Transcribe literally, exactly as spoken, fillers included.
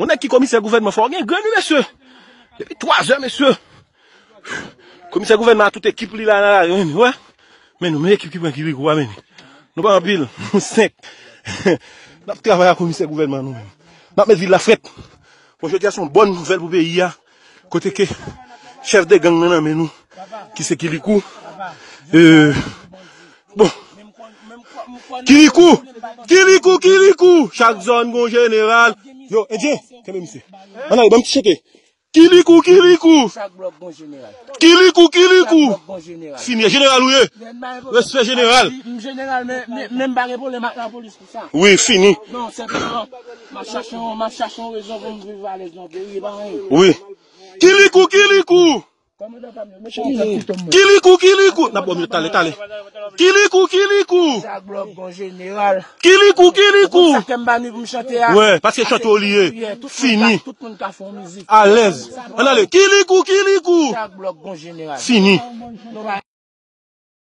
Yon nèg ki komisè gouvènman fò gen grenn, wi, mesye. Depi twa zè, mesye. Komisè gouvènman a tout ekip li la nan lari, men, wè. Men nou, men ekip ki pran Kirikou a, men. Nou pa anpil, nou senk. N ap travay ak komisè gouvènman nou menm. N ap met vil la frèt. Bon, jodi a se yon bòn nouvèl pou peyi a. Kote ke chèf de gang nan nan men nou, ki se Kirikou. Euh, bon. Kirikou, Kirikou, Kirikou. Chak zòn gon jeneral. Yo, Edje, kenbe misye. Ann ale, ban m ti chante. Kirikou, Kirikou. Chak blòk gon jeneral. Kirikou, Kirikou. Chak blòk gon jeneral. Fini, jeneral ou ye. Respè jeneral. M jeneral, men, men, men m pa gen pwoblèm ak lapolis pou sa. Wi, fini. Non, senpleman, m ap chache yon, m ap chache yon rezon pou m viv alèz nan peyi, pa anyen. Wi. Kirikou, Kirikou. Kirikou, Kirikou. N ap ba w minit, tale, tale. Kirikou, Kirikou. Chak blòk gon jeneral. Kirikou, Kirikou. Sa ke m pa ni pou m chante a. Wè, paske chante w li ye. Fini. Tout moun ka fè yon mizik. Alèz. Ann ale. Kirikou, Kirikou. Chak blòk gon jeneral. Fini. Nou pa